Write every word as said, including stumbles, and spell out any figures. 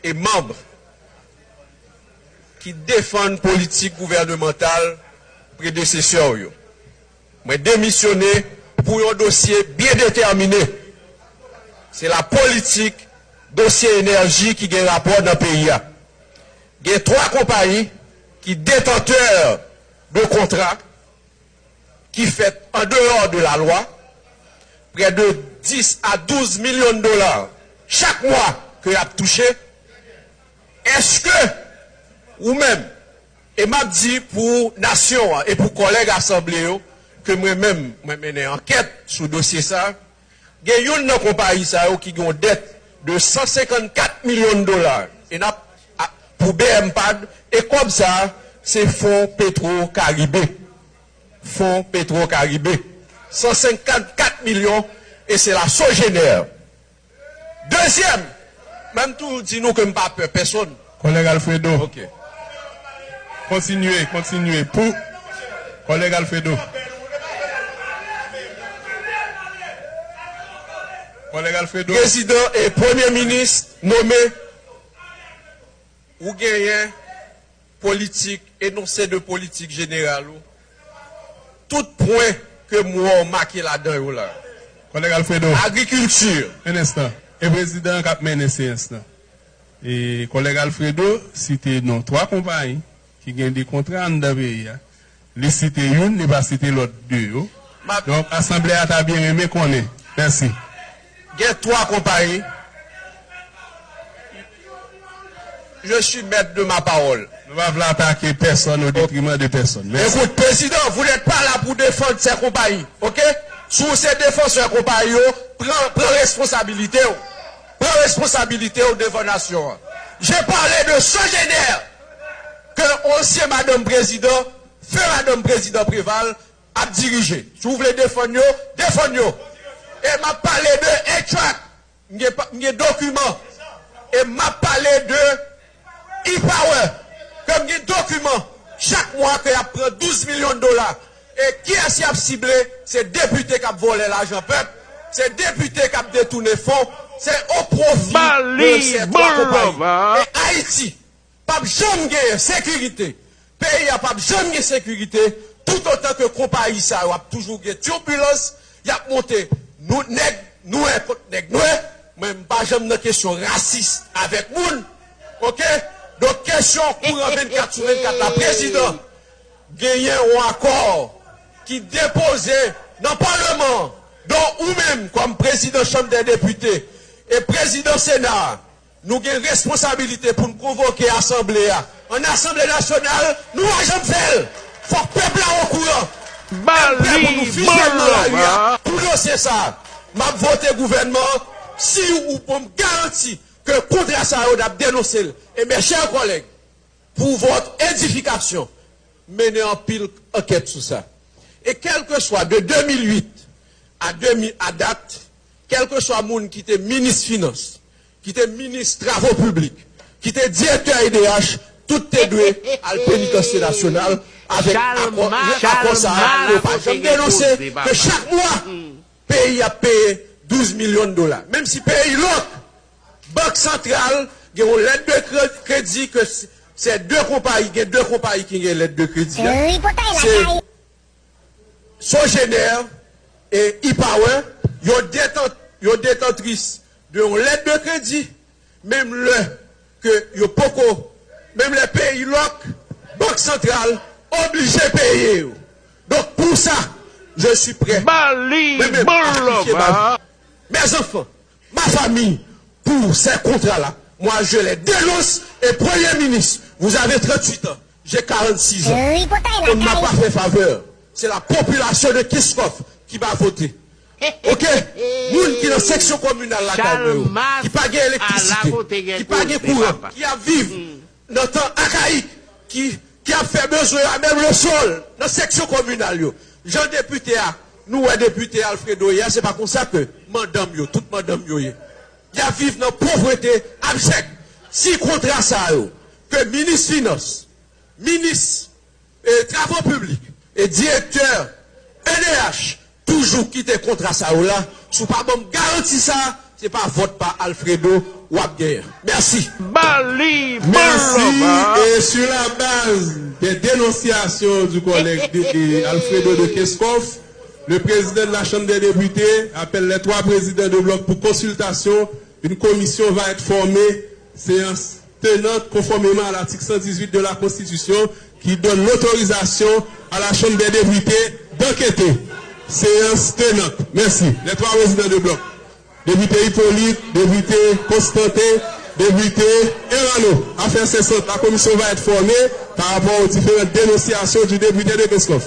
e manm ki defann politik gouvènemantal predesesè w yo. Mwen demisyone pou yon dosye byen detèmine. Se la politik dosye enèji ki gen rapò nan peyi a. Gen twa konpayi ki detantè de kontra ki fèt an deyò de la lwa, prè de dis a douz milyon dola chak mwa ke y ap touche. Èske ou menm, e m ap di pou nasyon an e pou kòlèg asanble yo, ke mwen menm, mwen mennen ankèt sou dosye sa, gen youn nan konpayi sa yo ki gen yon dèt de san senkannkat milyon dola. E n ap, a, pou B M pad, e kòb sa a, se Fon Petro Karibe. Fon Petro Karibe. San senkannkat milyon, e se la Sogener. Dezyèm, mwen m toujou di nou ke m pa pè pèsonn. Kòlèg Alfredo. Ok. Kontinye, kontinye. Pou, kòlèg Alfredo. Kòlèg Alfredo. Prezidan e premye minis nome, ou genyen politik, enonse de politik jeneral ou. Tout pwen ke m wè w make ladan yo la. Kòlèg Alfredo. Agrikilti. Un instant. E prezidan an k ap mennen seyans lan. E kòlèg Alfredo site non twa konpayi ki gen de kontra anndan peyi a. Li site youn, li pa site lòt de yo. Donk, asanble a ta byen renmen konnen. Mèsi. Gen twa konpayi. Je suis maître de ma parole. Nou pa vle atake pèsonn au détriment de pèsonn. Mèsi. Écoute, président, vous n'êtes pas là pour défendre ces compagnies, ok? Si w se defansè konpayi yo, pran, pran responsabilite w. Pran responsabilite w devan nasyon an. J'ai parlé de Sogener, ke ansyen madanm prezidan, feu madanm prezidan Préval, ap dirije. Si w vle defann yo, defann yo. E m ap pale de A-Track. M gen pa, m gen dokiman. E m ap pale de E-Power. Ke m gen dokiman. Chak mwa ke y ap pran douz milyon dola. E kiyès y ap sible? Se depite k ap vòlè lajan pèp. Se depite k ap detounen fon. Se o pwofi de ces trois compagnies. E Ayiti p ap janm genyen sekirite. Peyi a p ap janm gen sekirite toutotan ke konpayi sa yo ap toujou gen tibulans, y ap monte nou nèg nwè kont nèg nwè. Mwen, m pa janm nan kesyon rasis avèk moun. Oke? Donk, kesyon kouran vennkat sou vennkat la, prezidan, genyen yon akò ki depoze nan Palman an. Donk, ou menm, kòm prezidan Chanm dè Depite e prezidan Sena a, nou gen responsabilite pou n konvoke asanble a. An Asanble Nasyonal, nou pa janm fè l. Fòk pèp la okouran. E m prè pou nou fizyèl nan lari a pou dosye sa a. M ap vote gouvènman an si ou ban m garanti ke kontra sa yo n ap denonse l. E mes chers collègues, pour votre édification, mennen anpil ankèt sou sa. E kèlkeswa de de mil uit a de mil, a dat, kèlkeswa moun ki te minis finans, ki te minis travo piblik, ki te direktè A D H, tout te dwe al penitansye nasyonal avèk akò, akò sa a, yo pa janm denonse ke chak mwa, peyi ap peye douz milyon dola. Menm si peyi lòk, Bank Santral gen yon lèt de kre-, kredi ke s-, se de konpayi, gen de konpayi ki gen lèt de kredi a. Se Sogener e E-Power, yo detan-, yo detantris de yon lèt de kredi. Menm lè ke yo poko, menm lè peyi lòk, Bank Santral oblije peye yo. Donk, pou sa, je suis prêt. Mwen menm, a sakrifye ma vie, mes enfants, ma famille, pour ces contrats-là. Moi, je les dénonce. Et Premier ministre, vous avez trente-huit ans, j'ai quarante-six ans. On ne m'a pas fait faveur. C'est la population de Kiscoff qui m'a voté. Ok? Moun ki nan seksyon kominal lakay mwen yo, ki pa gen elektrisite, ki pa gen kouran, ki ap viv nan tan akayik, ki, ki ap fè bezwen yo a menm le sol, nan seksyon kominal yo. Jan depite a, nou wè depite Alfredo ye a, se pa konsa ke mandanm yo, tout mandanm yo ye. Y ap viv nan povrete abjèk. Si kontra sa yo, ke minis finans, minis e, travo piblik e direktè A D H toujou kite kontra sa yo la. Si w pa ban m garanti sa, se pa vòt pa Alfredo w ap genyen. Mèsi. Bali Merci. Boulova. Et sur la base des dénonciations du collègue de- de Alfredo de Keskov, le président de la Chambre des députés appelle les trois présidents de bloc pour consultation. Une commission va être formée. Séance tenante, conformément à l'article cent dix-huit de la Constitution, qui donne l'autorisation à la Chambre des députés d'enquêter. Séance tenante. Merci. Les trois présidents de bloc. Député Hippolyte, député Constantin, député Erano. Affaire cessante, la commission va être formée par rapport aux différentes dénonciations du député de Keskov.